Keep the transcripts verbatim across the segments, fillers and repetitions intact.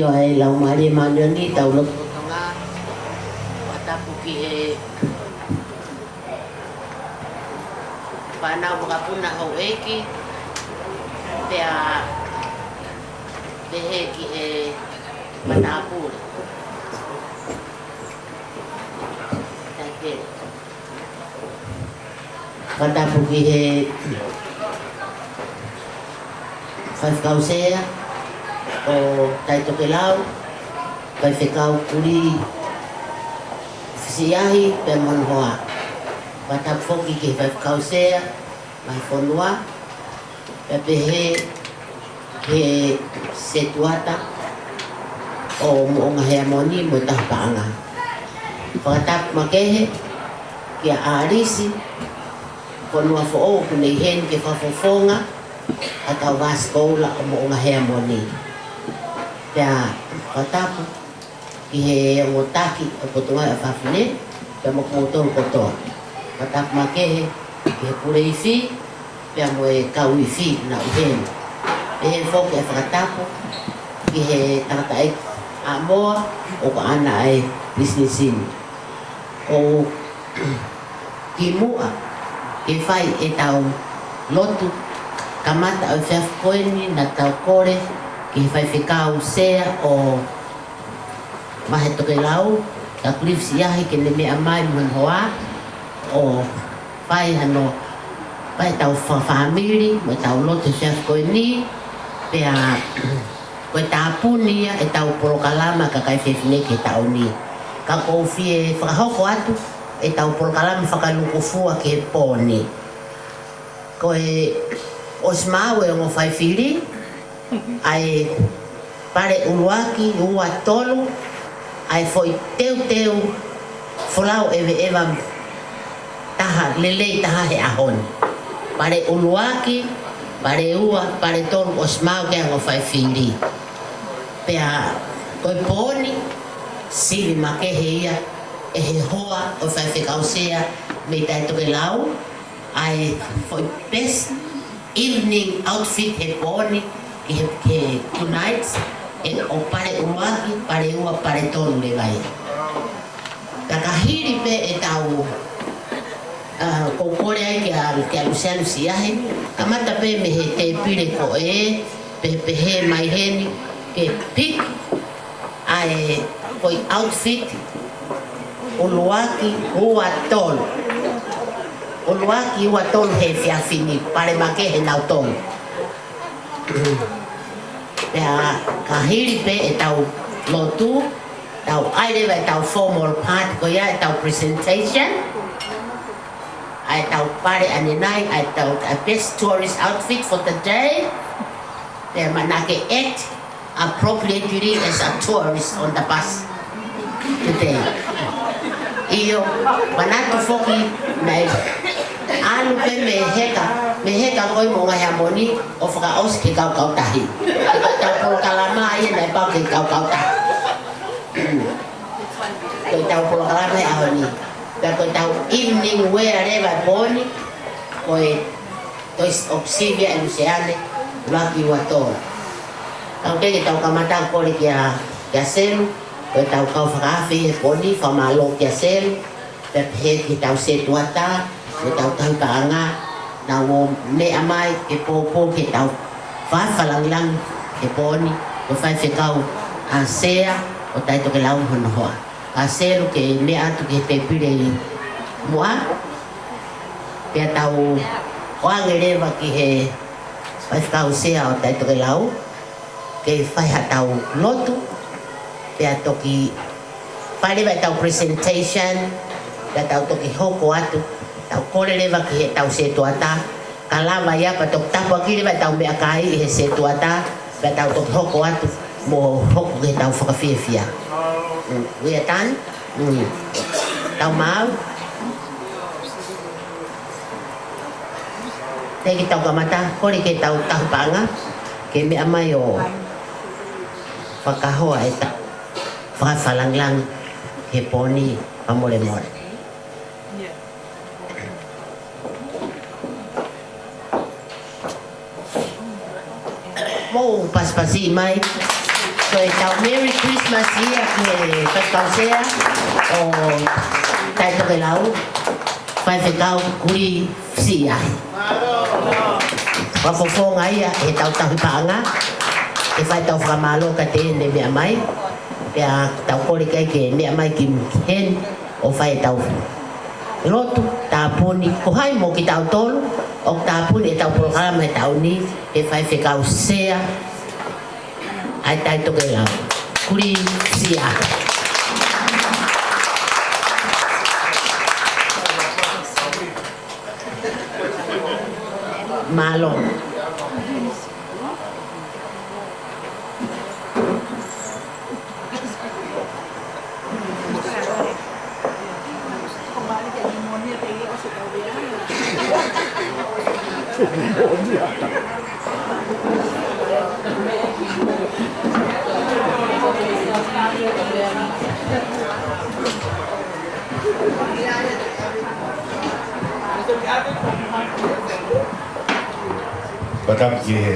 ʻA e Laumālie Māʻoniʻoni, tau lotu. Fakatapu ki he fānau makapuna, houʻeiki, pea pehē ki he matāpule. Taipē. Fakatapu ki he Faifekau Sea ʻo Taitokelau, Faifekau Kulī Fisiʻiahi pea mo hono hoa. Fakatapu foki ki he Faifekau Sea mei he fonua, pea pehē ki he setuata ʻo Moʻunga Heamoni mo e Tahapaʻanga. Fakatapu makehe kia ʻAlisi, fonua foʻou ʻoku ne ʻi heni ke fakafofonga ʻa e kau vāsikoula ʻo Moʻunga Heamoni. Pea fakatapu ki he ongo taki ʻo e Potungāue ʻa Fafine, pea mo kimoutolu kotoa. Fakatapu makehe ki he pule ifi, pea mo e kau ifi naʻa nau ʻi heni. Pehē foki ʻa e fakatapu ki he tangataʻeiki ʻa Moa ʻoku ʻaʻana ʻa e pisinisi ni. ʻO kimuʻa ke fai ʻetau lotu kamata ʻo e efiafi ko eni, naʻa tau kole ki he Faifekau Sea ʻo Mahe Tokelau, ka Kulī Fisiʻiahi, ke ne meʻa mai mo hono hoa ʻo fai hano, fai ʻetau fakafāmili mo ʻetau lotu he efiafi ko eni. Pea ko e tāpuni ia ʻetau polokalama kakai fefine ki he taʻu ni. Ka ʻoku ou fie fakahoko atu ʻetau polokalama fakalūkufua ki he pō ni. Ko e ʻosi maʻu e ongo faifili, ʻa e pale ʻuluaki, ua, tolu, ʻa e foʻi teuteu folau ʻeveʻeva taha, lelei taha he ʻaho ni. Pale ʻuluaki, pale ua, pale tolu, ʻosi maʻu ki he ongo faifili. Pea ko e pō ni, sivi makehe ia ʻe he hoa ʻo e Faifekau Sea mei Taitokelau, ʻa e foʻi best evening outfit he pō ni, ki he, ki he tonight, ʻe ʻo pale ʻuluaki, pale ua, pale tolu leva ia. Ka ka hili pē ʻetau, ʻa, ʻoku ou kole ai kia, kia Luseane Siahe, kamata pē mei he tēpile ko ē, pē, pehē mai heni, ke pick ʻa e foʻi outfit, ʻuluaki, ua, tolu. ʻUluaki, ua, tolu he efiafi ni, pale makehe nautolu. Pea ka hili pē ʻetau lotu, tau ʻai leva ʻetau formal part, ko ia ʻetau presentation, ʻa ʻetau pale ʻanenai, ʻa ʻetau, ʻa e best tourist outfit for the day. Pea manake act appropriately as a tourist on the bus today. ʻIo, manatu foki naʻe ʻalu pē mei heka, mei heka ko ē Moʻunga Heamoni ʻo fakaʻosi ki he kaukau tahi. Ko ʻetau polokalama ia naʻe pau ki he kaukau tahi. Ko ʻetau polokalama he ʻaho ni. Pea ko ʻetau evening wear leva he pō ni, ko e tohi ʻoku sivi ʻe Luseane, ʻuluaki, ua, tolu. Tau teʻeki ke tau kamata, kole kia, kia Selu, ko ʻetau kau fakaafe he pō ni, fakamālō kia Selu, pea pehē ki heʻetau setuata, mo ʻetau tauhi paʻanga, naʻa nau meʻa mai ke poupou ki heʻetau fakaafe fakalāngilangi he pō ni, ko e faifekau ʻa Sea ʻo Taitokelau hono hoa. Ka Selu ke meʻa atu ki he tēpile ʻi muʻa, pea tau ʻoange leva ki he Faifekau Sea ʻo Taitokelau, ke fai haʻatau lotu, pea toki fai leva ʻetau presentation, pea tau toki hoko atu, tau kole leva ki heʻetau setuata, ka lava ia pea toki tāpuaki leva ʻetau meʻakai ʻi he setuata, pea tau toki hoko atu, mo hoko ki heʻetau fakafiefia. Mm, we are done? Mm. Tau maau. Teʻeki ke tau kamata, kole ki heʻetau tauhi paʻanga, ke meʻa mai ʻo fakahoa ʻetau fakaafe fakalāngilangi he pō ni, fakamolemole. Mou pasipasi mai. Ko e tau Merry Christmas ia ki he Faifekau Sea ʻo Taitokelau, Faifekau Kuli Siahi. Fakafofonga ia he tau tauhi paʻanga, ʻe fai tau fakamālō ka te ne meʻa mai, pea tau kole ki ai ke meʻa mai ki muʻa heni ʻo fai tau lotu, tāpuni, ko hai mo kitautolu, ʻo tāpuni e tau polokalama he taʻu ni, he Faifekau Sea ʻa e Taitokelau. Kuli Siahi. Mālō. Fakatapu ki he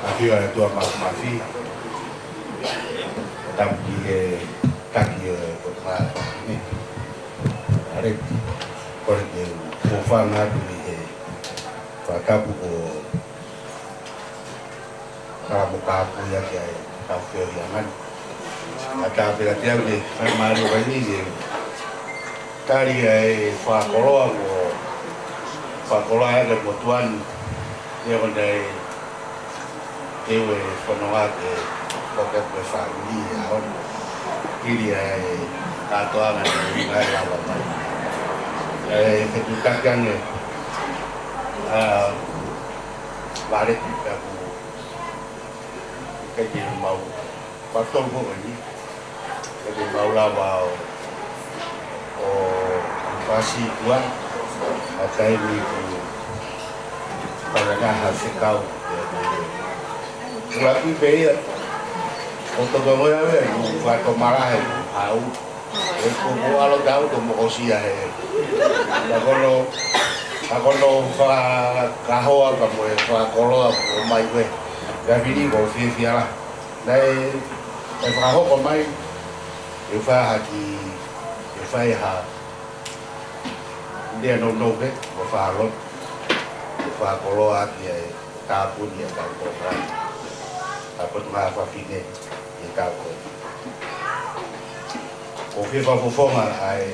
ʻafio ʻa e ʻOtua Māfimafi. Fakatapu ki he taki ʻo e Potungāue Fafine. ʻAleti, kole ke u hūfanga atu ʻi he fakatapu ko Kala mo ka aku ia ki ai, tau feo ia ngani. Ata pela te au ke fai mālō kai ni ke tali ai fakakoloa ko fakakoloa ai ke motuan ia ko ndai ke ue fononga ke koke ko e fāmili ia hon. Kili ai kātoanga ni ngai lava mai. E ke tu takiange a vale ki ka ku Ke ke mau, patong ko ni. Ke ke mau lava ʻo, ʻo fasi tua, a taimi ku palanga ha fekau. Kula kui pē ia, ʻo toko ngoi ave, ku fato malahe, au. E ko ko alo tau to mo osia he. Na kono, a kono fa kahoa ka mo e fa koloa ko mai we. Ka fili ko fiefia la. Na e, e fa hoko mai. E fa haki, e fa e ha. Ndia no no ke, mo fa lo. E fa koloa ki e. Tāpuni ʻa e kau polokalama. Tāpuni ʻa e fafine ʻi he kau ko. Ko e fakafofonga ʻa e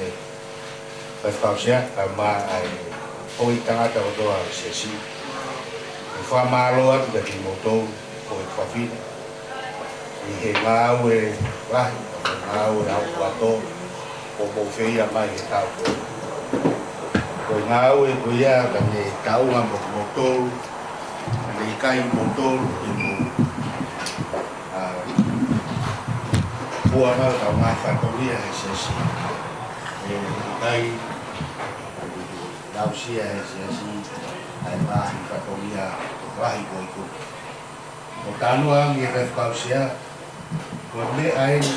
Faifekau Sea, kae ʻumaʻā ʻa e foʻi tangata kotoa ʻo e siasi. ʻOku fakamālō atu kiate kimoutolu, ko e fafine. ʻI he ngāue lahi, ngāue ʻaufuatō, ʻoku mou feia mai he taʻu ko ē. Ko e ngāue ko ia ka ne taunga mo kimoutolu, ka ne ʻikai moutolu ke mou, ā, fua mai ʻetau ngaahi fatongia he siasi. ʻE ʻikai aʻusia he siasi ʻa e ngaahi fatongia lahi ko ē. ʻOku tānaki ange e Faifekau Sea, ko e meʻa eni,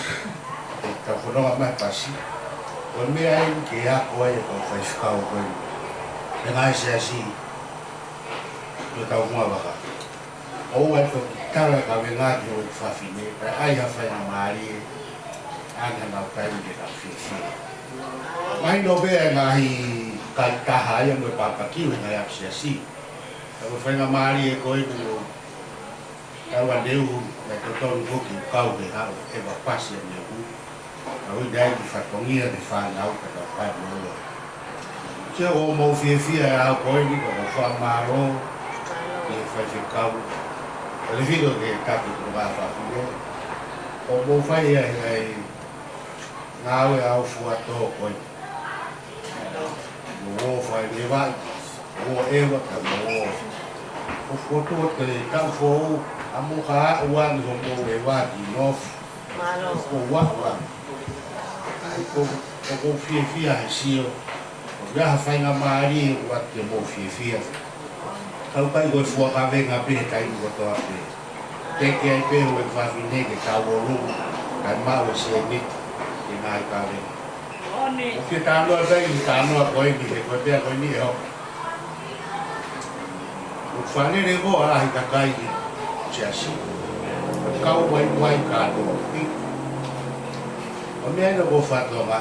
ʻe tau fononga mai pasi, ko e meʻa eni ke ako ai e kau faifekau ko eni. He ngaahi siasi, ko e tau mua vaka. ʻOua ʻe toki tala ka venga ki ho fafine, kae ʻai ha faingamālie, ʻange hanau taimi ke nau fiefia. Mahino pē ʻa e ngaahi kaitaha ia mo e papakiu he ngaahi ʻapi siasi. Ka ko e faingamālie ko eni ʻo Tau a neu, me totonu foki kau ke haʻu, ʻe vapasi a neu. Ka ui dai ki fatongia ke fānau ka tau kai mo ua. Sia ko mou fiefia e au ko eni ka ko fakamālō, ke faifekau. Ka le filo ke taki ko ngā fafine. Ko mou fai e ai ai, ngāue ʻaufuatō ko eni. Mo ō fai me vai, mo ō ʻeva ka mo ō. ʻO fotu o te tau fou, a mo ka aʻu ange hoʻomou ʻeva ki nofu. Mālō. Ko ua ua. Ai ko, ko, ko fiefia he sio. Ko ia ha faingamālie ua ke mou fiefia. Kau kai ko e fua kavenga pē he taimi kotoa pē. Teke ai pē ʻo e fafine ke kau ʻo lumu, kae maʻu e sēniti, ke ngaahi kavenga. ʻOku ke tānoa tai, ke tānoa ko eni, he ko e pea ko eni ʻe hoko. ʻOku fānele ko ʻa lahi kakai ki siasi. Kau vaivai kātoa. ʻO meʻa ʻena ko e fatongia,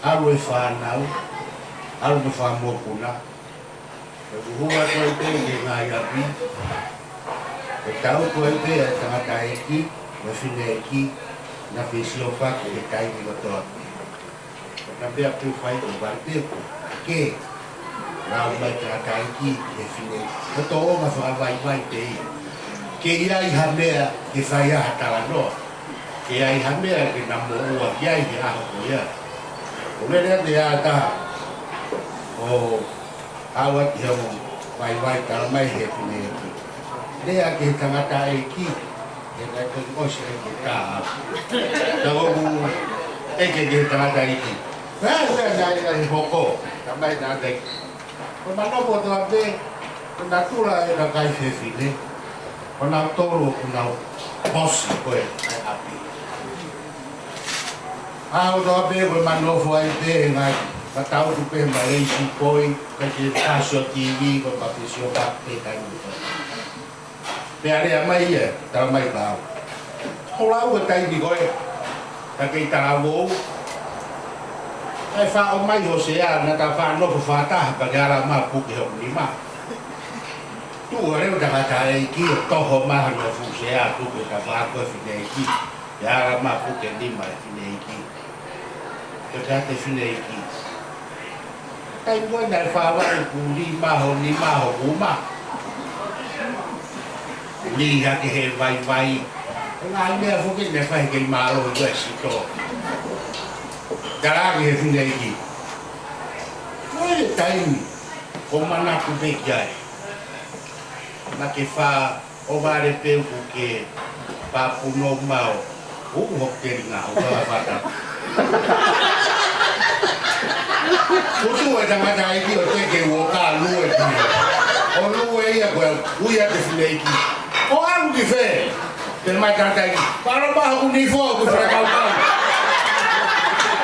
ʻalu e fānau, ʻalu e fanga mokopuna, ʻo hū atu ai pē ki he ngaahi ʻapi, ʻo tau atu ai pē ʻa e tangataʻeiki mo e fineʻeiki naʻe fesiofaki he taimi kotoa pē. Ko e meʻa pē ʻoku fai ko e vale pē ko ē ke lau mai tangataʻeiki ki he fineʻeiki. Ko e tōʻonga fakavaivai pē ia. Ke ʻi ai ha meʻa ke fai ai ha talanoa. Ke ʻi ai ha meʻa ke na moʻua ki ai he ʻaho ko ia. ʻO lele atu e taha ʻo ʻalu atu ki he ongo vaivai, talamai ʻe he fineʻeiki: Lea ki he tangataʻeiki, he ʻikai ke ʻosi ʻa e ʻeke ʻe taha. Ka ʻoku ʻeke ki he tangataʻeiki. Pea, pea naʻe, naʻe hoko, talamai ʻe he tangataʻeiki: Ko e manako kotoa pē, ko e natula ʻo e kakai fefine, ko nautolu ʻoku nau ʻosi ko ē ʻa e ʻapi. ʻA, ʻo tau pē ko e manofo ai pē he ngaahi matautu pē mo e lazy boy, ʻikai ke ʻasi ʻi he T V, ko e fesiofaki pē taimi ko ē. Pea lea mai ia, talamai kia au: Ko e lau e taimi ko ē, ka ke talavou, ʻai faʻo mai ho sea, naʻa ta faʻa nofo fakataha pea ke ala mai ʻo puke hoku nima. Tuʻu hake leva e tangataʻeiki ʻo toho mai hono fuʻu sea, puke ki he tafaʻaki ʻo e fineʻeiki. Pea ala mai ʻo puke nima e fineʻeiki. Pea pehē atu e fineʻeiki: Taimi ko ē naʻe fāvae kuo lī mai ho nima, hoku uma. Lī hake he vaivai. Ko e ngaahi meʻa foki naʻe fai he kei mālohi ko ē ʻa e sitō. Talaange ʻe he fineʻeiki: Ko e taimi ʻoku ou manatu pē ki ai, naʻa ke fa- ʻo vale pē kuo ke papunou mai ʻo hoku telinga, ʻo ka fata. Kuo tuʻu e tangataʻeiki ʻo teke uoka, lue ki ai. ʻO lue ia, ko e ui atu e fineʻeiki: Ko e ʻalu ki fē? Pehē mai e tangataʻeiki: Palo ba hoku nifo, ʻoku fai kau kau.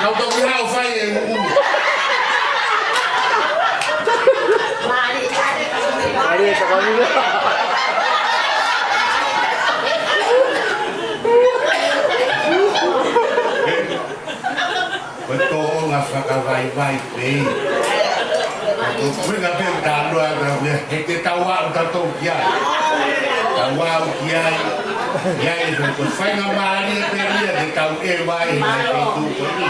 Kau toki haʻu ʻo fai e ʻuʻu. Mālie, mālie, mālie. Ko e tōʻonga fakavaivai pē ia. Ko e ʻuhinga pē ʻoku tau ʻalu ai, he te tau aʻu tautolu ki ai. Tau aʻu ki ai. ʻI ai, ko e faingamālie pē ia ke tau ʻeva ai he ngaahi feituʻu ko eni.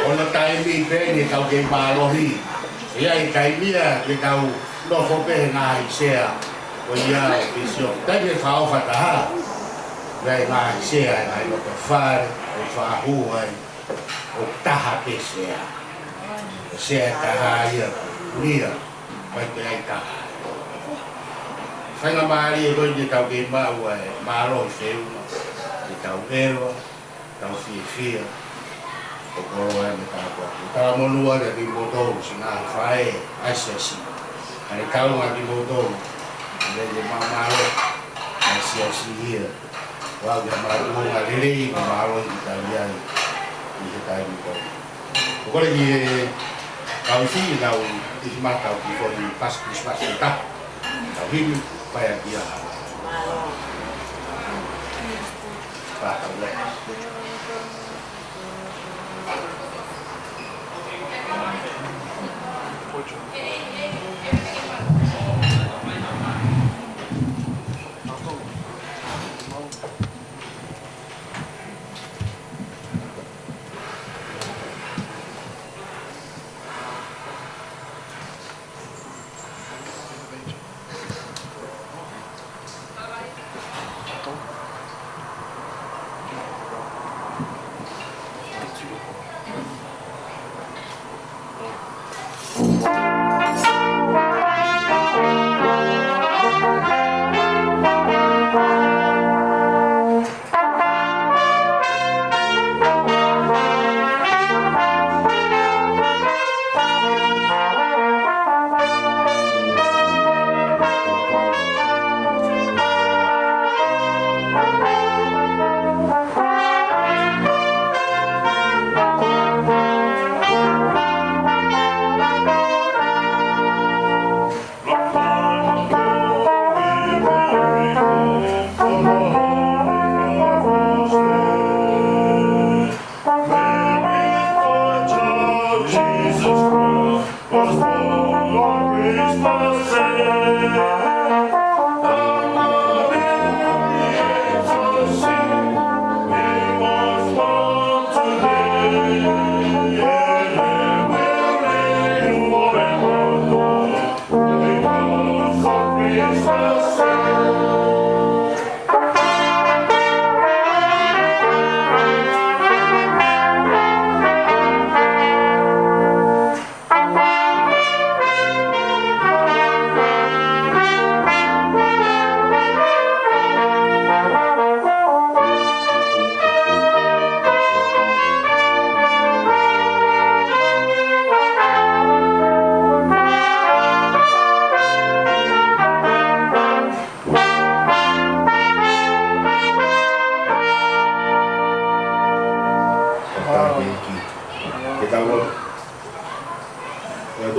ʻOku ʻi ai e taimi pē ʻe tau kei mālohi. ʻI ai e taimi ia ke tau nofo pē he ngaahi sea ko ia ʻo e fesiofaki. Taimi ʻe fakaʻofa taha, ʻi ai e ngaahi sea, e ngaahi loto fale, ʻo fakahū ai, ʻo taha pē sea. Sea ʻe taha ia, kulia, ʻikai ke ʻi ai taha. Faingamālie ko eni ke tau kei maʻu ai e mālohi feʻunga, ke tau ʻeva, tau fiefia, ʻo koloa ai mo e tāpuaki. Talamonū atu kiate kimoutolu siʻi ngaahi faʻē ʻa e siasi. Kae ʻatā kiate kimoutolu, ʻa e lelei mo e mālō ʻa e siasi ia. ʻOku ʻi ai e mātuʻa lelei mo mālō ʻi talia ʻi he taimi ko eni. ʻOku ou kole ki he kau ifi ke nau ʻi he matau ki he foʻi pasi Christmas ke ta. Tau himi, fai ʻaki ia. Mālō. Pātau lea.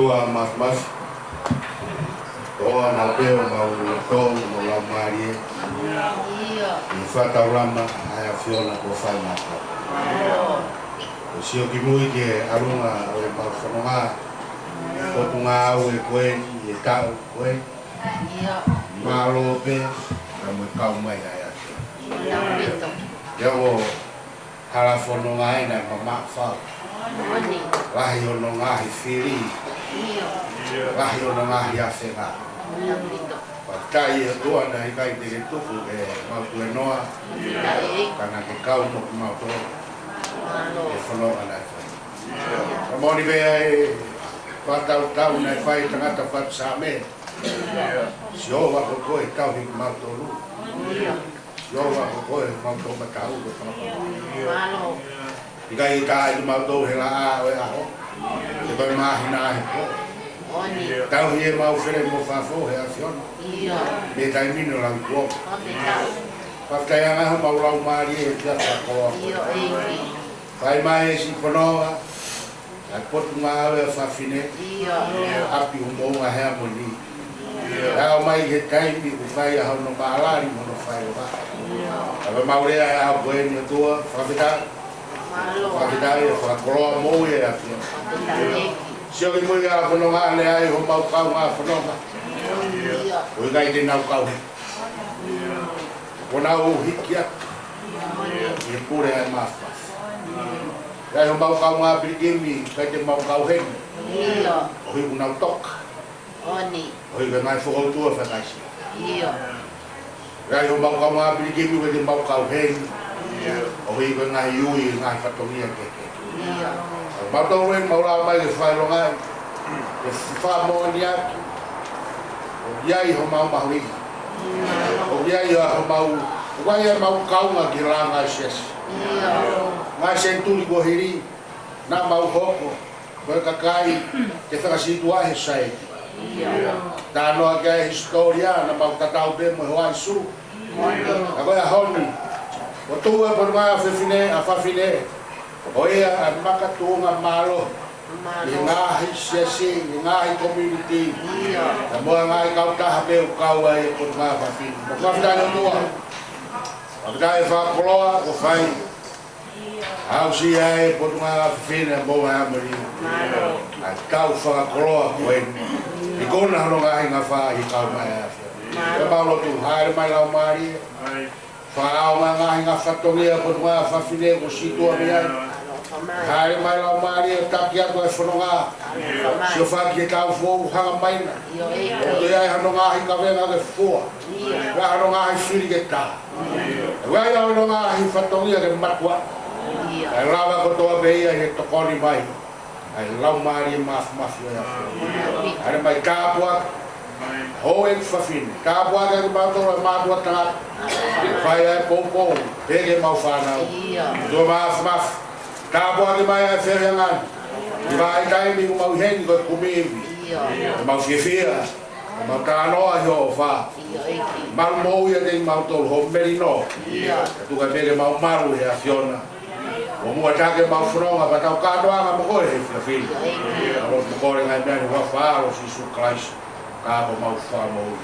ʻOtua Māfimafi, ʻoua naʻa pehē ʻemau loto mo e laumālie ʻi he fakataulama ʻa e ʻAfiona kuo fai maʻatautolu. ʻOku sio ki mui ki he ʻalunga ʻo ʻemau fononga, potungāue ko eni, ʻi he taʻu ko eni. Mālō pē, ka mui kau mai ʻa e ʻAfiona. Ia mo hala fononga ʻena ʻe mamaʻo fau. Lahi hono ngaahi fili. Lahi hono ngaahi afenga. Fakafetaʻi ʻOtua naʻe ʻikai te ke tuku ʻemau tuēnoa, ka naʻa ke kau mo kimautolu ʻi he fononga naʻe fai. Ka moʻoni pē ʻa e fakatautau naʻe fai ʻe he tangata fatu Saame. Sihova ko koe tauhi kimautolu. Sihova ko koe mau toʻomataʻu ko e fakamoʻoni. ʻIkai ke taaʻi kimautolu he laʻā ʻo e ʻaho, pe ko e māhina ʻi he pō. Tauhi ʻemau fele mo fafo ʻe he ʻAfiona mei he taimi ni ʻo lauikuonga. Fakafetaʻi ange homau laumālie he efiafi fakakoloa. Fai mai e siʻi fononga ʻa e Potungāue ʻa Fafine, ʻapi ʻo Moʻunga Heamoni. Naʻe ʻomai he taimi ʻoku fai ai hono mālali mo hono fai ʻo ka. Ka ko ʻemau lea he ʻaho ko eni ʻOtua, fakafetaʻi. Fakafetaʻi, fakakoloa moʻui ʻa e ʻAfiona. Sio ki mui ʻa e fononga naʻe ʻi ai homau kaungā fononga. ʻOku ʻikai te nau kau heni. Kuo nau hiki atu ʻi he pule ʻa e Māfimafi. ʻI ai homau kaungā pilikimi ʻikai te mau kau heni. ʻOku ʻikai ke nau toka. ʻOku ʻikai ke nau fokoutua fakaisia. ʻI ai homau kaungā pilikimi ʻikai te mau kau heni. ʻOku ʻikai ke nau ui e ngaahi fatongia kehekehe. Mau tau ʻi heni mau lava mai ke fakaʻilongaʻi ke fakamoʻoniʻaki ʻoku ʻi ai homau mahuʻinga. ʻOku ʻi ai homau, ʻoku ʻi ai homau kaunga ki he langa ʻo e siasi. Ngaahi senituli kuo hili, naʻa mau hoko ko e kakai ke fakasītuʻaʻi he sosaieti. Talanoa ki ai e hisitōlia, naʻa mau tatau pē mo e hoa ʻi Sulu. Ka ko e ʻaho ni, ʻoku tuʻu e Potungāue ʻa Fafine, ʻa Fafine ko ia ʻa e makatuʻunga mālohi ʻi he ngaahi siasi, ʻi he ngaahi community, pea mo e ngaahi kautaha pē ʻoku kau ai e Potungāue ʻa Fafine. Mo fakafetaʻi ʻOtua, fakafetaʻi e fakakoloa kuo fai. Aʻusia e Potungāue ʻa Fafine mo Moʻunga Heamoni ʻa e tau fakakoloa ko eni. Ikuna hono ngaahi ngafa ʻi he kau mai ʻa e ʻAfiona. Pea mau lotu, hāʻele mai Laumālie. Fakaʻaonga e ngaahi fatongia ʻo e Potungāue ʻa Fafine kuo sītuʻa mei ai. Hāʻele mai Laumālie ʻo taki atu e fononga. Siʻo faki e taʻu foʻou hanga mai na. ʻOku ʻi ai hano ngaahi kavenga ke fua. ʻI ai hano ngaahi fili ke tā. ʻI ai hano ngaahi fatongia ke matuʻa. Kae lava kotoa pē ia ʻi he tokoni mai ʻa e Laumālie Māfimafi ʻo e ʻAfiona. Hāʻele mai, tāpuakiʻi houʻeiki fafine. Tāpuakiʻi kimautolu e mātuʻa tangata. Fai ʻa e poupou, pehē ki heʻemau fānau. ʻOtua Māfimafi, tāpuakiʻi mai ʻa e feohiʻanga ni. ʻI he vahaʻa taimi ʻoku mau ʻi heni ko e kumi ivi. ʻOku mau fiefia, ʻoku mau talanoa ʻi hoʻo ʻofa. Malu moʻui ʻiate kimautolu hoʻo melino. Ka tuku ai pē ke mau malu he ʻAfiona. Mo muʻa taki ʻemau fononga pea tau kātoanga mo koe he efiafi ni. ʻOku mau kole e ngaahi meʻa ni ʻi he huafa ʻo Sīsū Kalaisi, ko homau Fakamoʻui.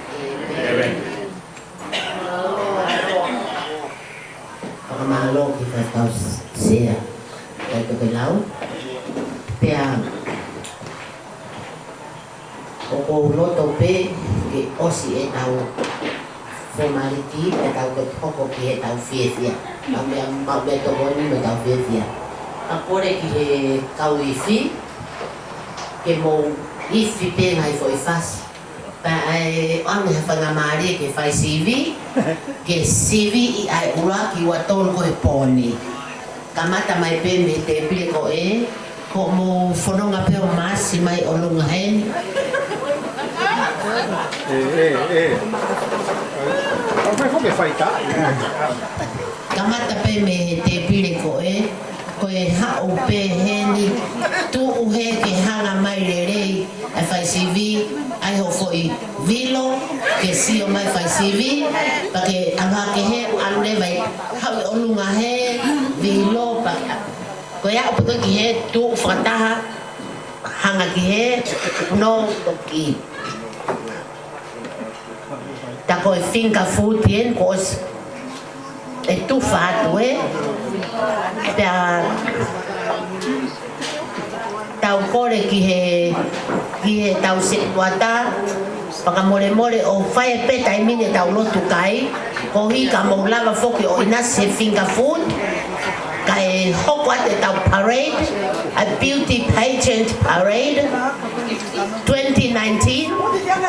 ʻĒmeni. Fakamālō ki he faifekau sea, Taitokelau. Pea ʻoku ou loto pē ke ʻosi ʻetau formality, pea tau toki hoko ki heʻetau fiefia. Mau meʻa, mau meʻa tokoni mo ʻetau fiefia. Ka kole ki he kau ifi, ke mou ifi pē ngaahi foʻi fasi. Pea ʻe ʻoange ha faingamālie ke fai sivi, ke siviʻi ʻa e ʻuluaki ua tolu ko e pō ni. Kamata mai pē mei he tēpile ko ē, ko hoʻomou fononga pē ʻo maasi mai ʻolunga heni. ʻE, ʻe, ʻe. ʻOku fai foki e faita. Kamata pē mei he tēpile ko ē, ko e haʻu pē heni, tuʻu hē ke hanga mai lelei ʻa e fai sivi, ʻai hoʻo foʻi vilo, ke sio mai fai sivi, pea ke ʻalu hake hē, ʻalu leva ʻi haʻu ʻi ʻolunga hē, vilo, pea ko e aʻu pē ko ē ki hē, tuʻu fakataha, Hanga ki he no toki. Tā ko e finger food eni kuo ʻosi ʻe tufa atu ē. Pea tau kole ki he, ki he tau setuata, fakamolemole ʻo fai pē taimi ni ʻetau lotu kai, koeʻuhi ka mou lava foki ʻo ʻinasi he finger food, kae hoko atu ʻetau parade, a beauty pageant parade, twenty nineteen,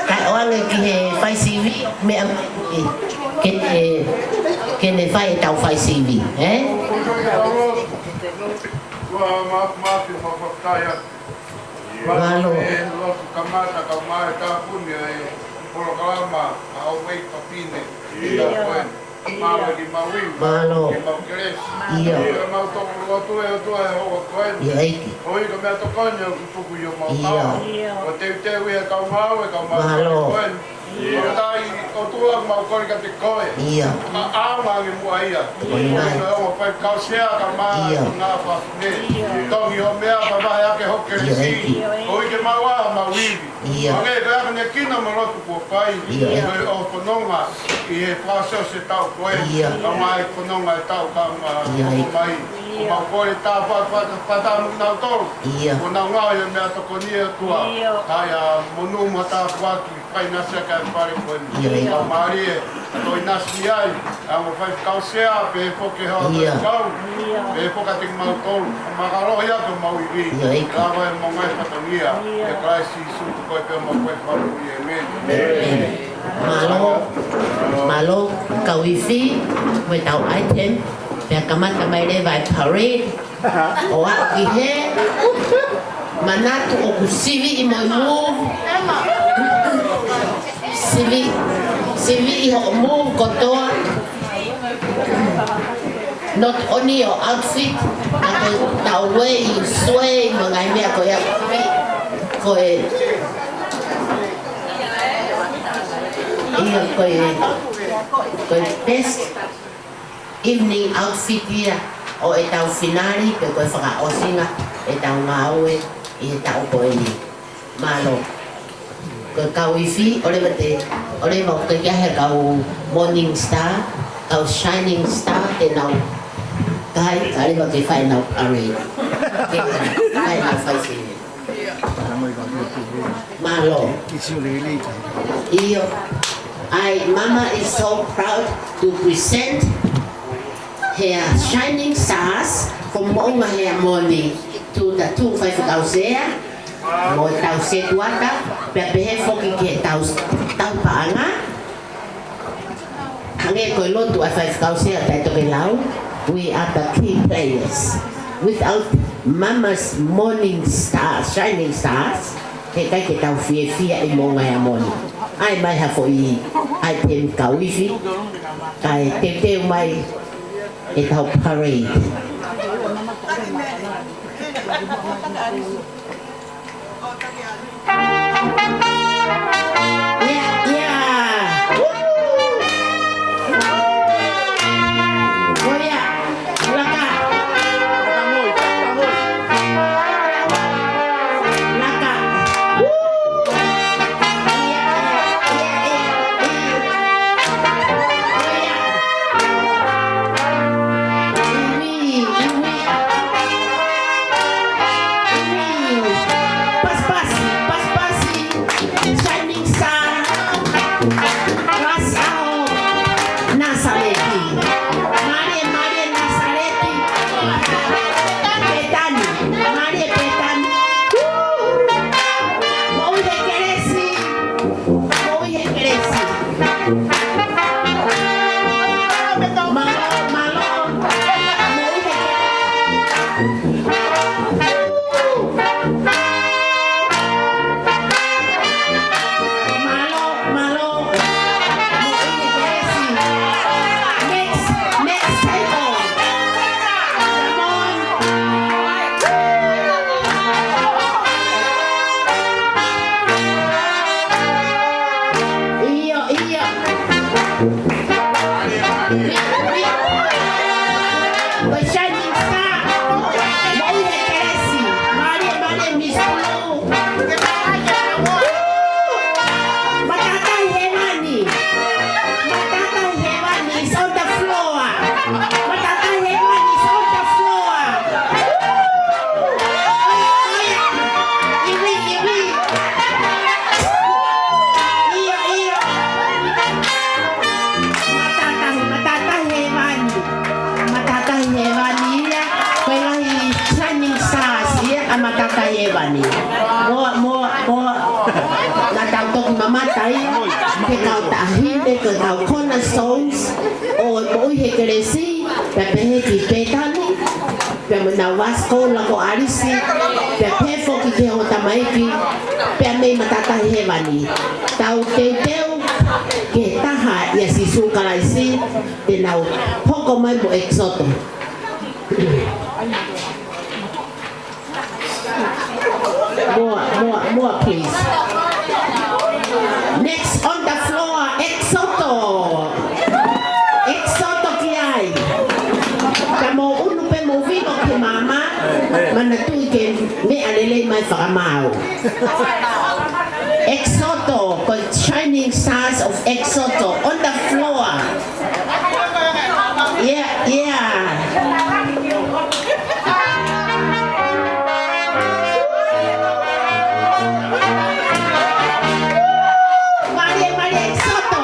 kae ʻoange ki he faisivi, meʻa ke, ke, ke ne fai ʻetau faisivi, ē? Ua ma-, ma-, ma-, ma-, ma-, Mālō. Mālō e lotu kamata kae ʻumaʻā e tāpuni e polokalama ʻa e ʻOtua fafine. ʻIo. Mālō ki mau ivi. Mālō. Ki mau kelesi. ʻIo. ʻIo, mau tokoloto e ʻOtua he houa ko eni. ʻIo, ʻEiki. ʻOi, ko e meʻa tokoni ʻoku tuku ʻi homau ʻao. ʻIo. ʻO teuteu ʻi he kau ngāue, kau ngāue ko eni. Mālō. ʻIo. ʻOtua, ʻOtua, mau kole kiate koe. ʻIo. ʻA, ʻaonga ange muʻa ia. ʻIo. Ko e ongo faifekau sea kae ʻumaʻā e ngaahi fafine. ʻIo. Tongi hoʻo meʻa, vahevahe ake hoʻo kelesi. ʻIo, ʻEiki. ʻOi ke mau ʻā mau ivi. ʻIo. Hangē ko e akonekina mo e lotu kuo fai. ʻIo. Ko e ʻo fononga ʻi he fakaʻosi e taʻu ko eni. ʻIo. Kae ʻumaʻā e fononga e taʻu kae ʻumaʻā ʻIo, ʻEiki. mai. ʻO mau kole tāpuaki faka-, fakataha mo kinautolu. ʻIo. Kuo nau ngāue he meʻatokoni ʻOtua. ʻIo. Kae ʻumaʻā monū mo tāpuaki, fakaʻinasi ʻaki e fale ko eni. ʻIo, ʻEiki. Kae ʻumaʻā e, ʻo ʻinasi ai, ʻa e ongo faifekau sea, pehē foki e houʻeiki ʻIo. kau, ʻIo. pehē foki kiate kimautolu, mālō ia ko mau ivi. ʻIo, ʻEiki. Lava e mau ngaahi fatongia, ʻIo. ʻia Kalaisi Sīsū ko e pē mau ko e fānau, ʻēmeni. ʻĒmeni. Mālō, mālō, kau ivi, mo ʻetau item, pea kamata mai leva e parade, ʻo aʻu ki he manatu ʻoku siviʻi mo e move. Sivi, siviʻi hoʻo move kotoa. Not only your outfit, ʻa ko e tau way, sway, mo e ngaahi meʻa ko ia. Ko e, ʻio, ko e, ko e best evening outfit ia ʻo ʻetau finale, pe ko e fakaʻosinga ʻetau ngāue ʻi he taʻu ko eni. Mālō. Ko e kau ivi, ʻoua leva te, ʻoua leva ʻo kei ʻai he kau Morning Star, kau Shining Star, te nau kai, kae ʻoua leva ke fai ʻenau parade. Ke fai ʻenau faisivi. Mālō. ʻIo. ʻAi, Mama is so proud to present her Shining Stars from Moʻunga Heamoni to the two faifekau sea, mo ʻetau setuata, pea pehē foki ki heʻetau, ʻetau paʻanga. Hangē ko e lotu ʻa e faifekau sea ʻa Tokelau, we are the key players. Without Mama's Morning Star, Shining Stars, heʻikai ke tau fiefia ʻi Moʻunga Heamoni. ʻAi mai ha foʻi item kau ivi, kae teuteu mai ʻetau parade. ʻIo, ʻio. Woo! ʻOia, laka. Laka. Woo! ʻIo, ʻio, ʻio, ʻio. ʻOia. Ivi, ivi. Pasi, pasi, pasi, pasi. Shining Matata Hēvani. Mo, mo, mo, naʻa tau toki mamata ia ki he kau taʻahine, ki he kau cornerstones ʻo e moʻui he kelesi, pea pehē ki Pētani, pea mo ʻenau vasi koula ko ʻAlisi, pea pehē foki ki he ongo tamaiki, pea mei Matata Hēvani. Tau teuteu ki he taha ʻia Sīsū Kalaisi, te nau hoko mai mo ʻEkisoto. More, more, more, please. Next on the floor, ʻEkisoto. ʻEkisoto ki ai. Ka mou ʻunu pē mou vilo ki māmani, manatuʻi ke meʻa lelei mai fakamaau. ʻEkisoto, ko e Shining Stars of ʻEkisoto on the floor. Yeah, yeah. Mālie, mālie, ʻEkisoto.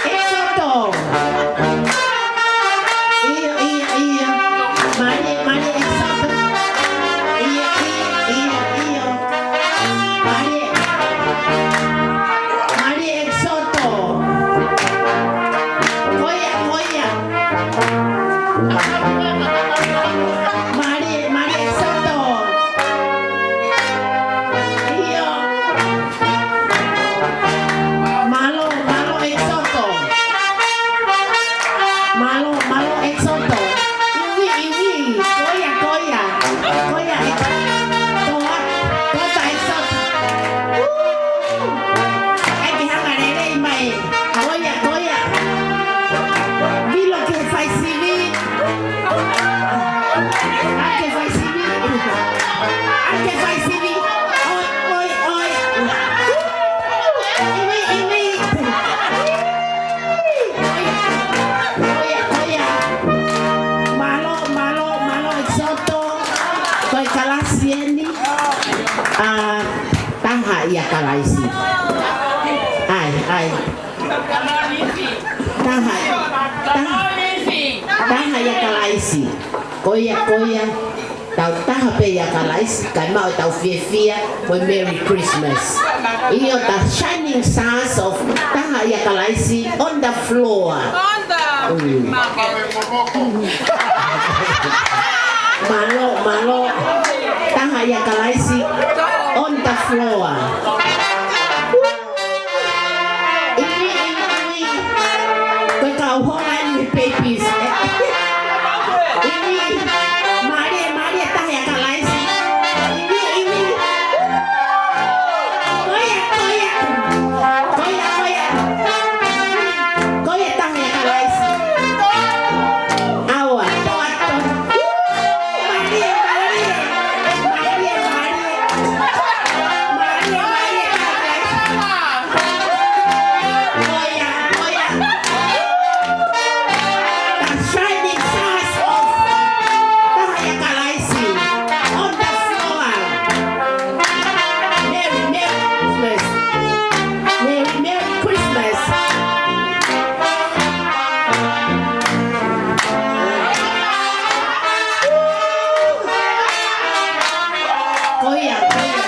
ʻEkisoto. ʻIo, ʻio, ʻio. Mālie, mālie, ʻEkisoto. ʻIo, ʻio, ʻio, ʻio. Mālie. Mālie ʻEkisoto. Ko ia, ko ia. Mālie, mālie ʻEkisoto. ʻIo. Mālō, mālō ʻEkisoto. Mālō, mālō ʻEkisoto. Iwi, iwi. Ko ia, ko ia. Ko ia, ʻEkisoto. Toa, toa ʻEkisoto. Ū! ʻAi ke hanga lelei mai. Ko ia, ko ia. Vilo ki he faisivi. ʻAi ke faisivi. ʻAi ke faisivi. ʻOi, ʻoi, ʻoi. Iwi, iwi. Ko ia, ko ia. Mālō, mālō, mālō ʻEkisoto. Ko e kalasi eni ʻa Taha ʻia Kalaisi. ʻAi, ʻai. Taha, taha, taha ʻia Kalaisi. Ko ia, ko ia. Tau taha pē ʻia Kalaisi, kae maʻu ʻetau fiefia, mo e Merry Christmas. ʻIo, the Shining Stars of Taha ʻia Kalaisi on the floor. On the Mm. Mālō, mālō. Taha ʻia Kalaisi on the floor. Iwi, iwi, iwi. Ko e kau hola eni babies. Iwi, mālie, mālie Taha ʻia Kalaisi. Iwi, iwi. Ko ia, ko ia. Ko ia, ko ia. Ko ia Taha ʻia Kalaisi. ʻAua, toa, toa. Mālie, mālie. Mālie, mālie. Mālie, mālie. Ko ia, ko ia. The Shining Stars of Taha ʻia Kalaisi on the floor. Merry, Merry Christmas. Merry, Merry Christmas. Ko ia, ko ia.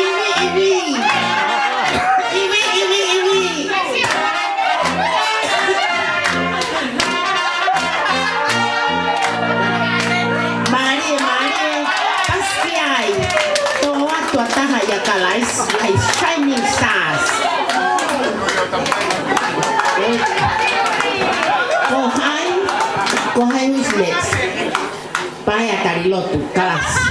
Iwi, iwi. Iwi, iwi, iwi. Mālie, mālie. Pasi ki ai. Toa atu ʻa Taha ʻia Kalaisi, ʻa e Shining Stars. Ko hai, ko hai, who's next? Paea Talilotu, kalasi.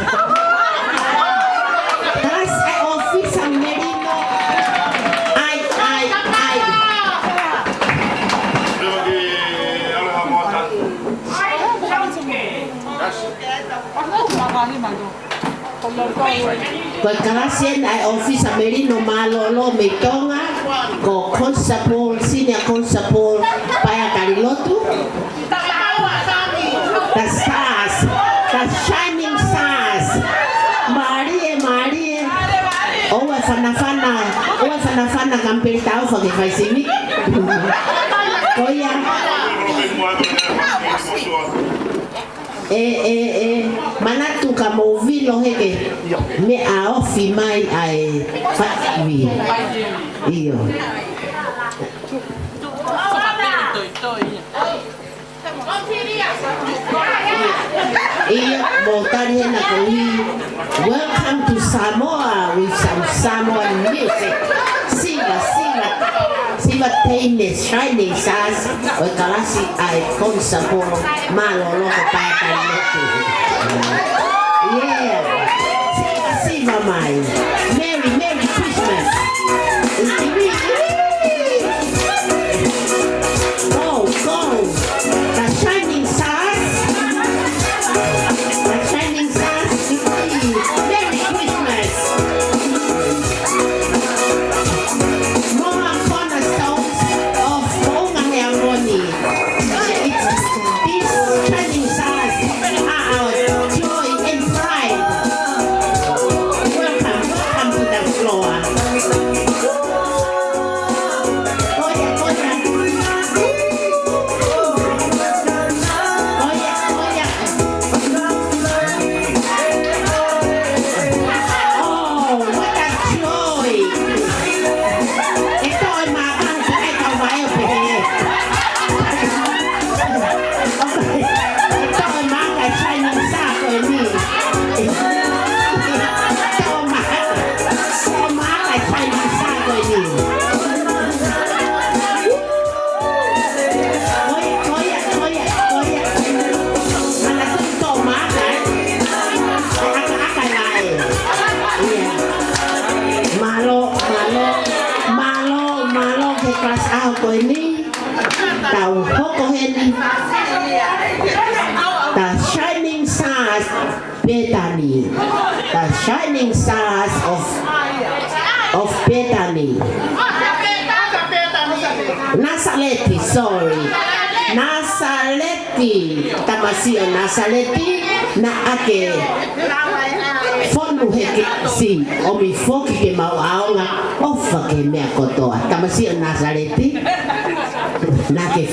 Kalasi ʻa e ʻŌfisa Melino. ʻAi, ʻai, ʻai. Ko e kalasi eni ʻa e ʻŌfisa Melino mālōlō mei Tonga, ko Constable, Senior Constable, Paea Talilotu. The Stars, the Shining Stars. Mālie, mālie. ʻOua ʻe fanafana, ʻoua ʻe fanafana Kampeli Taufa ke fai sivi. Ko ia. ʻE, ʻe, ʻe, manatu ka mou vilo heke meʻa ofi mai ʻa e faivi. ʻIo. ʻIo, mou tali hena ko ē. Welcome to Samoa with some Samoan music. Siva, siva, siva teine, Shining Stars, ʻo e kalasi ʻa e Konisapolo, mālō loko pae tali lotu. Yeah. Siva, siva mai. Merry, Merry Christmas. Iwi, iwi. Go, go. The Shining Stars. The Shining Stars. Merry Christmas. Moa cornerstones of Moʻunga Heamoni. It's these Shining Stars are our joy and pride. Welcome, welcome to the floor. Koia, koia. Koia, koia. Oh, what a joy. ʻE toe maʻu ʻa e kau vaʻe pehē. ʻE toe maʻu ʻa e Shining Star ko eni. ʻE toe maʻu, toe maʻu ʻa e Shining Star ko eni. Koia, koia, koia, koia. Mana tui tō maka, ē? Aka, aka, aka, ē? ʻIa. Mālō, mālō, mālō, mālō ki he kalasi ʻaho ko eni. Tau hoko heni. The Shining Stars. Bethany. The Shining Stars of, of Bethany. Nasaleti, sorry. Nasaleti. Tamasiʻi ʻo Nasaleti, naʻa ke fonu he kalasi, ʻomi foki ke mau ʻaonga, ʻofa ki he meʻa kotoa. Tamasiʻi ʻo Nasaleti, naʻa ke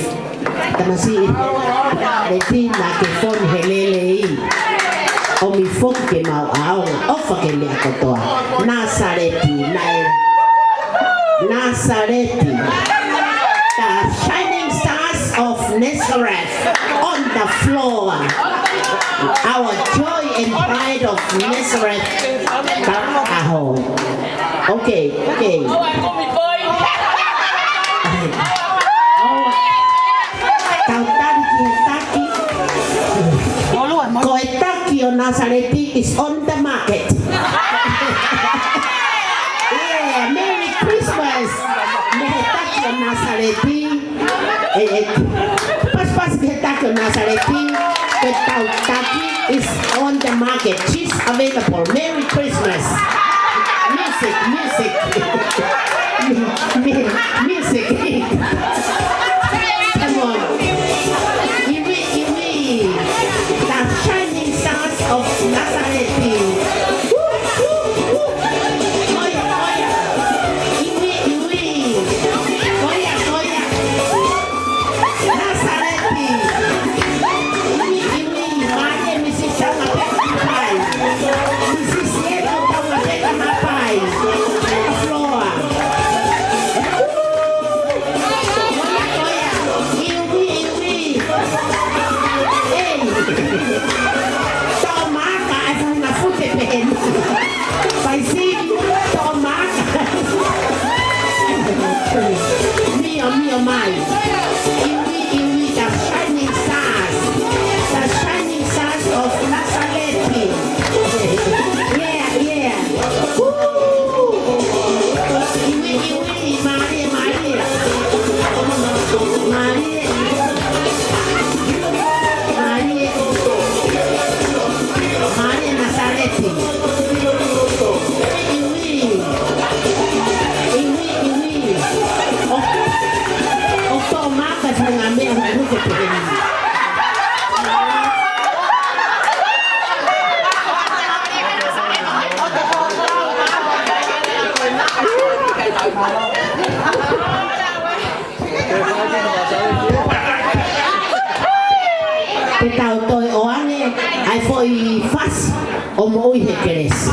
Tamasiʻi ʻo Nasaleti, naʻa ke fonu he lelei. ʻOmi foki ke mau ʻaonga, ʻofa ki he meʻa kotoa. Nasaleti, naʻe. Nasaleti. The Shining Stars of Nazareth on the floor. Our joy and pride of Nazareth. Ka aho. Okay, okay. Kau tali ki he taki. Ko e taki ʻo Nasaleti is on the market. Yeah, Merry Christmas. Mei he taki ʻo Nasaleti. ʻE, ʻe, pasipasi ki he taki ʻo Nasaleti, ko ʻetau taki is on the market. She's available. Merry Christmas. Music, music. Mu-, mu-, music. Come on. Iwi, iwi. The Shining Stars of Nasaleti. Woo, woo, woo. Koia, koia. Iwi, iwi. Koia, koia. Nasaleti. Iwi, iwi. Mālie Misisi Taumapeka Mapai. Misisi Eno Taumapeka Mapai. Floor. Koia, koia. Iwi, iwi. Ei. Tō maka ʻa e faʻahinga fute pehē ni. Fai sivi, tō maka. Mio, mio mai. Iwi, iwi, the shining stars. The shining stars of Nazareth. Yeah, yeah. Woo! Iwi, iwi, mālie, mālie. Mālie. Mālie. Mālie Nasaleti. Iwi. Iwi, iwi. ʻO, ʻo tō maka e faʻahinga meʻa ʻoku hū ke pehē ni. Te tau toe ʻoange foʻi fasi ʻo moʻui he kelesi.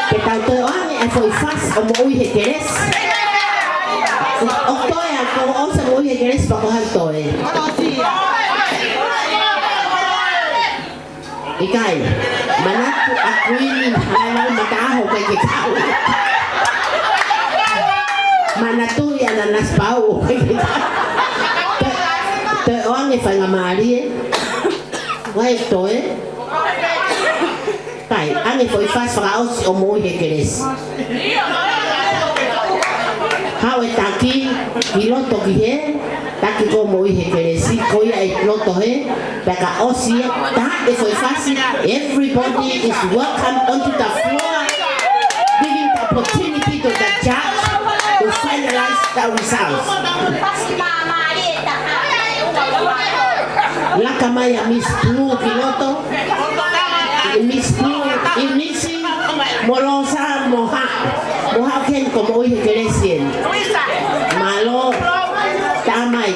Ke tau toe ʻoange e foʻi fasi ʻo moʻui he kelesi. ʻOku toe ʻa ko ʻosi moʻui he kelesi pea ko hai toe. ʻIkai, manatu ʻa Kuini Halaevalu Mataʻaho ʻikai ke kau. Manatu ia Nanasipauʻu ʻikai ke kau. Toe, toe ʻoange faingamālie. Vai toe. Kai, ʻoange foʻi fasi fakaʻosi ʻo moʻui he kelesi. Haʻu e taki, ki loto ki hē, taki ko moʻui he kelesi, ko ia ʻi loto hē, pea ka ʻosi ia, tā e foʻi fasi, everybody is welcome onto the floor, giving the opportunity to the judge to finalize the results. Laka mai ʻa Miss Blue ki loto. Miss Blue, ʻInisi, mo Losa, mo Haʻa. Mo Haʻa ken ko moʻui he kelesi eni. Mālō, tā mai.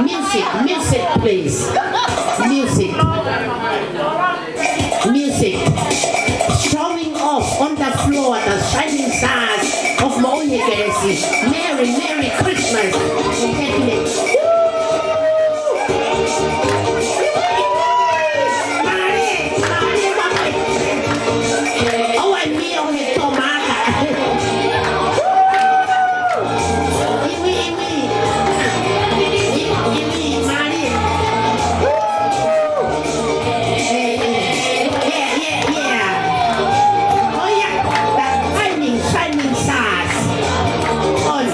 Music, music, please. Music. Music. Showing off on the floor the shining stars of Moʻui he Kelesi. Merry, Merry Christmas. Happy New Year. Mālie, mālie, mālie. ʻOua ʻe mio he tō maka. Iwi, iwi. Iwi, iwi, mālie. Yeah, yeah, yeah. Oh, yeah. That shining, shining stars. On.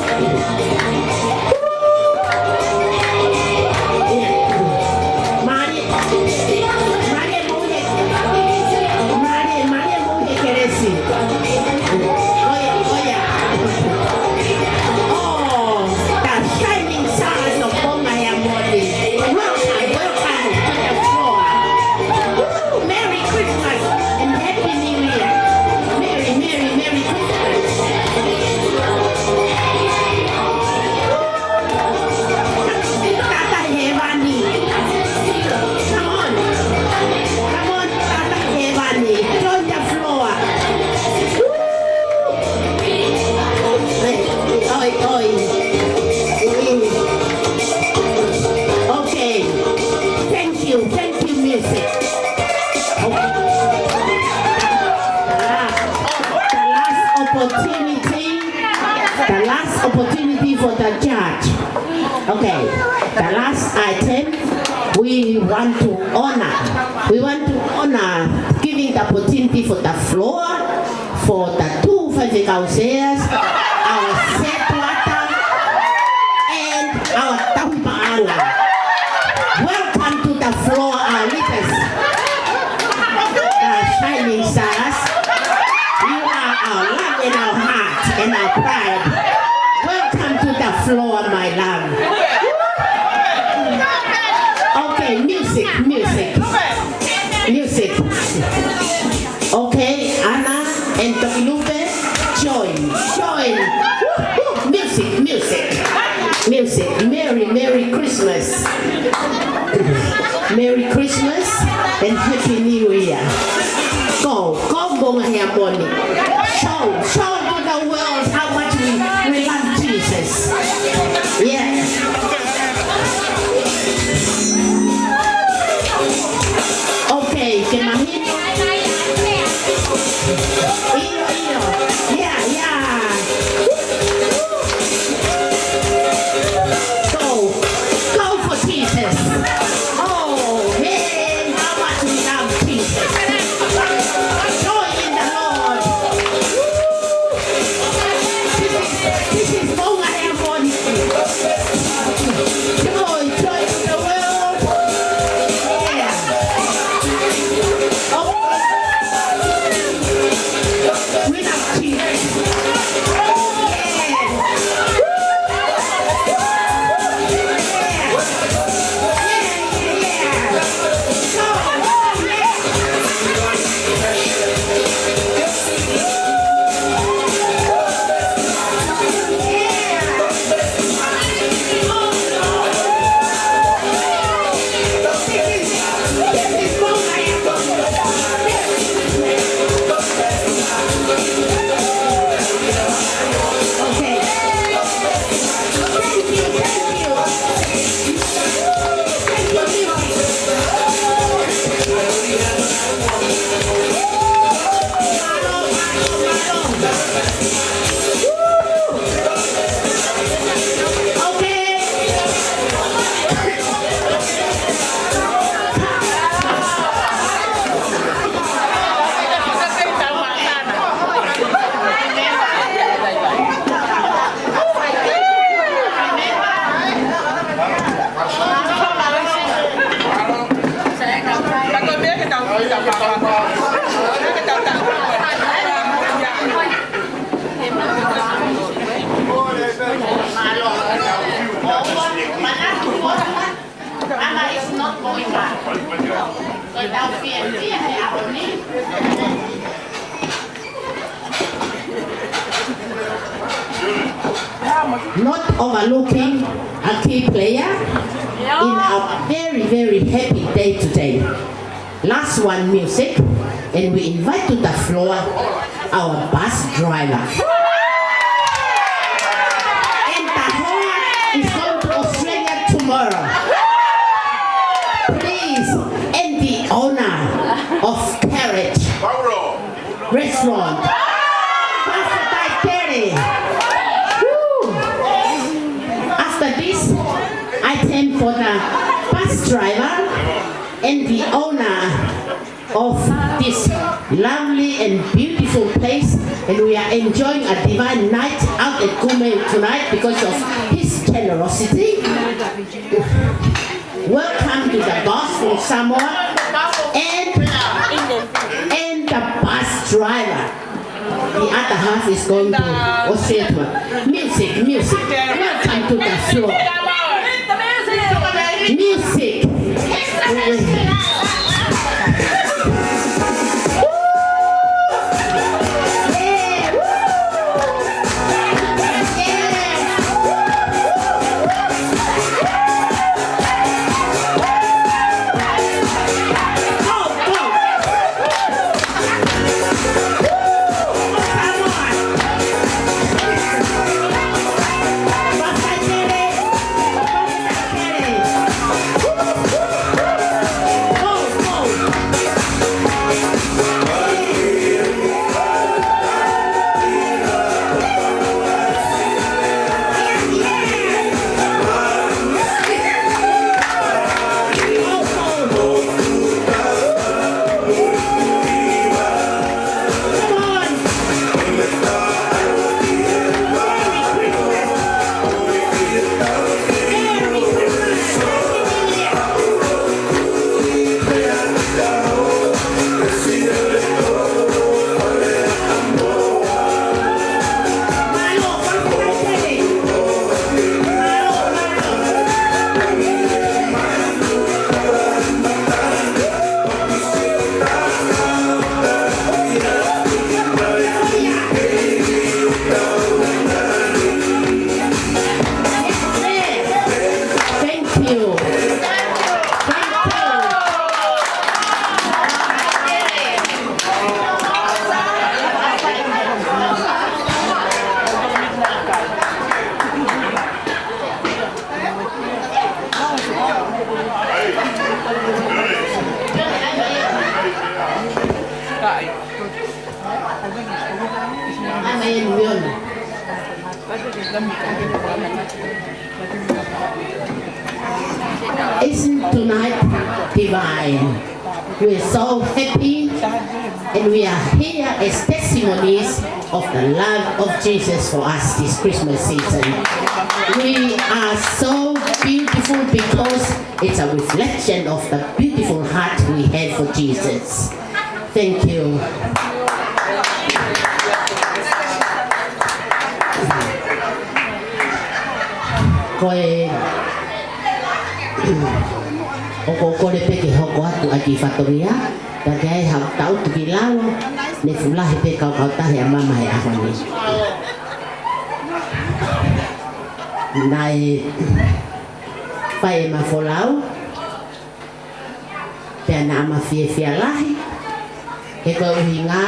Yeah. Mālie. Mālie moʻui he, mālie, mālie moʻui he kelesi. Oh, yeah, oh, yeah. Oh, the shining stars of Tonga Heamoni. Welcome, welcome to the floor. Woo! Merry Christmas and Happy New Year. Merry, merry, merry Christmas. Tata Hēvani. Come on. Come on, Tata Hēvani. Join the floor. Woo! Oi, oi. Mm. Okay. Thank you. Thank you, music. Okay. Ah, the last opportunity. The last opportunity for the judge. Okay, the last item, we want to honor, we want to honor giving the opportunity for the floor for the two faifekau chairs, our setuata, and our tauhi paʻanga. Welcome to the floor, our leaders. The shining stars. You are our love and our heart and our pride. Welcome to the floor, my love. Okay, music, music. Music. Okay, Ana and Tokilupe, join, join. Woo, woo. Music, music. Music. Merry, Merry Christmas. Merry Christmas and Happy New Year. Go, go, Tonga Heamoni. Show, show to the world how much we, we love Jesus. Yeah. Okay, ke mahino. ʻIo, ʻio. Yeah, yeah. Go. Go for Jesus. Oh, man, how much we love Jesus. Joy in the Lord. Not overlooking a key player in our very, very happy day today. Last one, music, and we invite to the floor our bus driver. And the horn is going to Australia tomorrow. Please, and the owner of Carrot Restaurant, Pastor Taiteri. Woo! After this, I turn for the bus driver and the owner of this lovely and beautiful place, and we are enjoying a divine night out at Kume tonight because of his generosity. Welcome to the boss from Samoa and, and the bus driver. The other half is going to Australia. Music, music. Welcome to the floor. Music. Thank you. Thank you. Amen. Isn't tonight divine? We're so happy, and we are here as testimonies of the love of Jesus for us this Christmas season. We are so beautiful because it's a reflection of the beautiful heart we have for Jesus. Thank you. Ko e, ʻoku ou kole pē ke hoko atu ʻa e kiʻi fatongia, ka ke ai hau tau tuki lalo, ne fuʻu lahi pē kaukautahi ʻa mama he ʻaho ni. Naʻe fai ʻema folau, pea naʻá ma fiefia lahi, he ko e ʻuhinga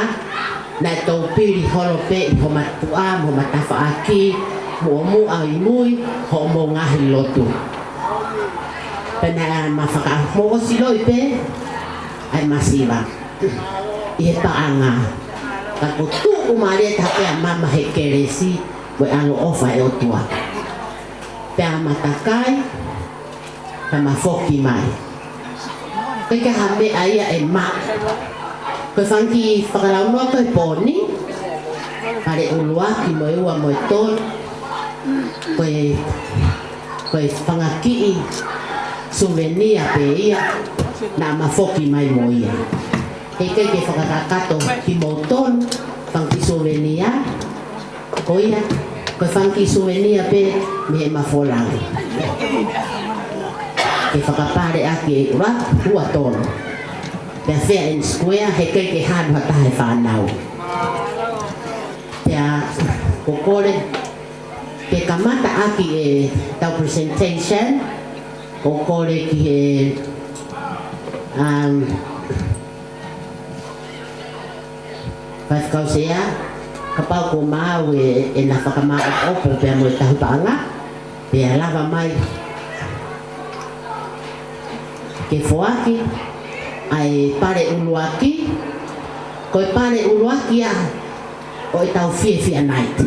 naʻe tau pili holo pē ʻi homa tuʻa, mo homa tafaʻaki, muʻomuʻa ʻi mui hoʻomou ngaahi lotu. Pea naʻá ma fakamoʻosi loi pē ʻa e masiva ʻi he paʻanga. Ka kuo tuʻumālie taha pē ʻa mama he kelesi mo e ʻaloʻofa ʻa e ʻOtua. Pea ma takai, pea ma foki mai. Ko e hā ha meʻa ia ʻe maʻu? Ko e fanga kiʻi fakalaunoa ko e pō ni, pale ʻuluaki mo e ua mo e tolu. Ko e, ko e fanga kiʻi suvenia pē ia, naʻá ma foki mai mo ia. He ʻikai ke fakakakato kimoutolu, fanga kiʻi suvenia. Ko ia, ko e fanga kiʻi suvenia pē mei he mafola. Ke fakapale ʻaki e ʻuluaki, ua, tolu. Pea fair and square, he ʻikai ke halu ha taha e fānau. Pea, ko e kole, ke kamata ʻaki ʻetau presentation, ko e kole ki he, um, Faifekau Sea, kapau kuo maau e, ʻena fakamāʻopoʻopo pea mo e tauhi paʻanga, pea lava mai ke foaki ʻa e pale ʻuluaki, ko e pale ʻuluaki ia ʻo ʻetau Fiefia Night.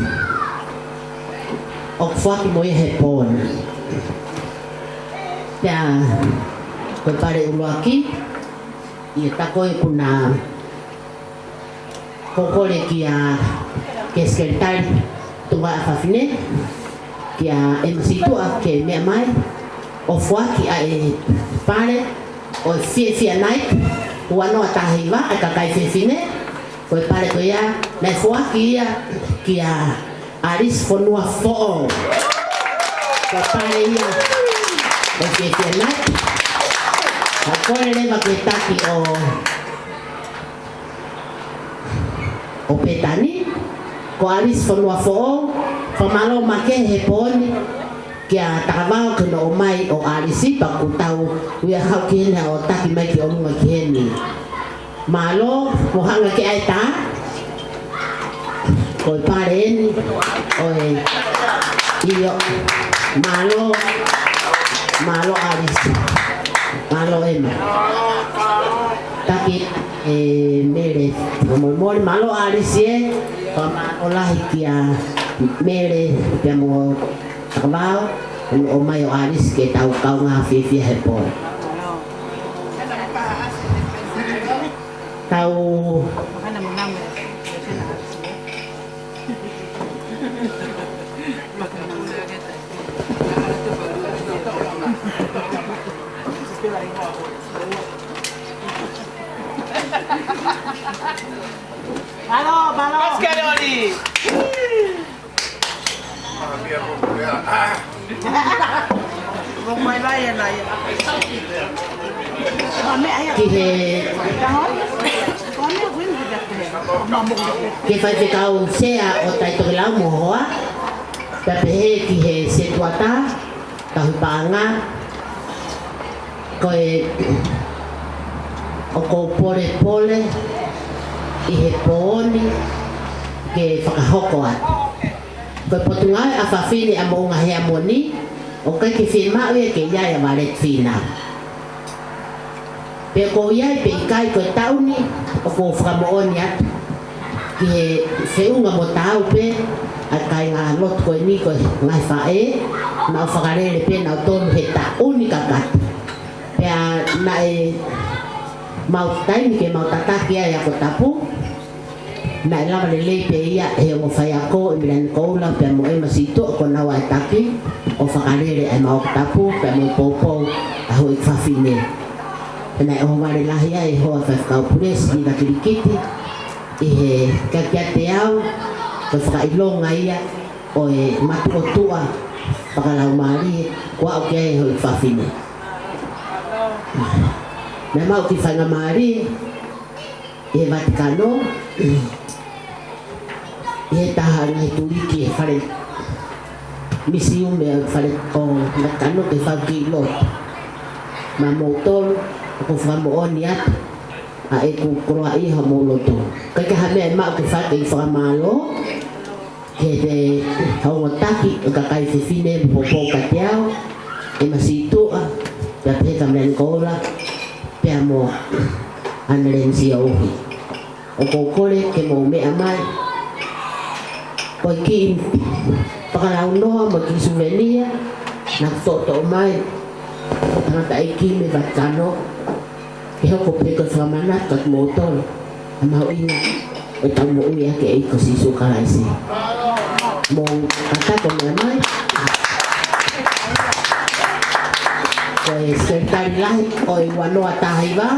ʻOku foaki mo ia he pō ni. Pea, ko e pale ʻuluaki, ʻi he taimi ko ē kuo na ko e kole kia, kia Sekelitali Tuʻunga ʻa Fafine, kia ʻEma Situʻa ke meʻa mai, ʻo foaki ʻa e pale ʻo e Fiefia Night, ua noa taha hiva, ʻa e kakai fefine, ko e pale ko ia, naʻe foaki ia kia ʻAlisi Fonua Foʻou. Ko e pale ia ʻo e Fiefia Night. ʻA e kole leva ke taki ʻo ʻo Pētani, ko ʻAlisi Fonua Foʻou, fakamālō makehe he pō ni, kia Takavao ke ne ʻomai ʻo ʻAlisi pea kuo tau ui ʻa hau ki heni ʻo taki mai ki ʻolunga ki heni. Mālō, mo hanga ke ʻai tā, ko e pale eni, ʻo e, ʻio, mālō, mālō ʻAlisi, mālō ʻEma. Taki ʻe Mele, mo, mo, mālō ʻAlisi ē, pea mālō lahi kia Mele, pea mo Takavao, ʻomai ʻo ʻAlisi ke tau kaungā fiefia he pō. Tau Mālō, mālō. Let's get on it. Ki he, ki he Faifekau Sea ʻo Tai Tokelau mo e hoa, pea pehē ki he setuata, tauhi paʻanga, ko e, ʻoku ou polepole ʻi he pō ni ke fakahoko atu. Ko e Potungāue ʻa Fafine ʻa Moʻunga Heamoni, ʻoku ʻikai ke fiemaʻu ia ke ʻi ai ʻa Valeti Fīnau. Pe ko ia pe ʻikai, ko e taʻu ni ʻoku ou fakamoʻoni atu ki he feʻunga mo taau pē ʻa e kāingalotu ko eni, ko e ngaahi faʻē, naʻa nau fakalele pē nautolu he taʻu ni kakato. Pea naʻe maʻu taimi ke mau tataki ai ʻa e ako tapu, naʻe lava lelei pē ia ʻe he ongo faiako ʻEmiliani Koula pea mo ʻEma Situʻa ko ʻenau ʻai taki ʻo fakalele ʻa e mau ako tapu pea mo e poupou ʻa e houʻeiki fafine. Pea naʻe ʻohovale lahi ai ʻe he hoa Faifekau Pule, Siniva Kilikiti, ʻi he kakiate au, ko e fakaʻilonga ia ʻo e matuʻotuʻa fakalaumālie kuo aʻu ki ai e houʻeiki fafine. Naʻe maʻu kiʻi faingamālie ʻi he Vatikano, ʻi he taha ngaahi tuliki ʻi he fale misiume ʻo e fale ʻo Vatikano ke fau kiʻi lotu. Maʻamoutolu, ʻoku ou fakamoʻoni atu ʻa ʻeku koloaʻia hoʻomou lotu. ʻIkai ke ʻi ai ha meʻa ʻe maʻu ke fai ke fakamālō ki he ongo taki ʻo e kakai fefine ʻoku poupou kiate au, ʻEma Situʻa, pea pehē kia Melanie Koula, pea mo ʻAneleni Siauhi. ʻOku ou kole ke mou meʻa mai. Ko e kiʻi fakalaunoa mo e kiʻi suvenia naʻa ku toʻotoʻo mai ʻo tangataʻeiki mei Vatikano, ke hoko pē ko e fakamanatu kiate kimoutolu ʻa e mahuʻinga ʻo ʻetau moʻui ʻaki e ʻEiki ko Sīsū Kalaisi. Mou kātaki ʻo meʻa mai. Ko e Sekelitali Lahi ʻo e ua noa taha hiva,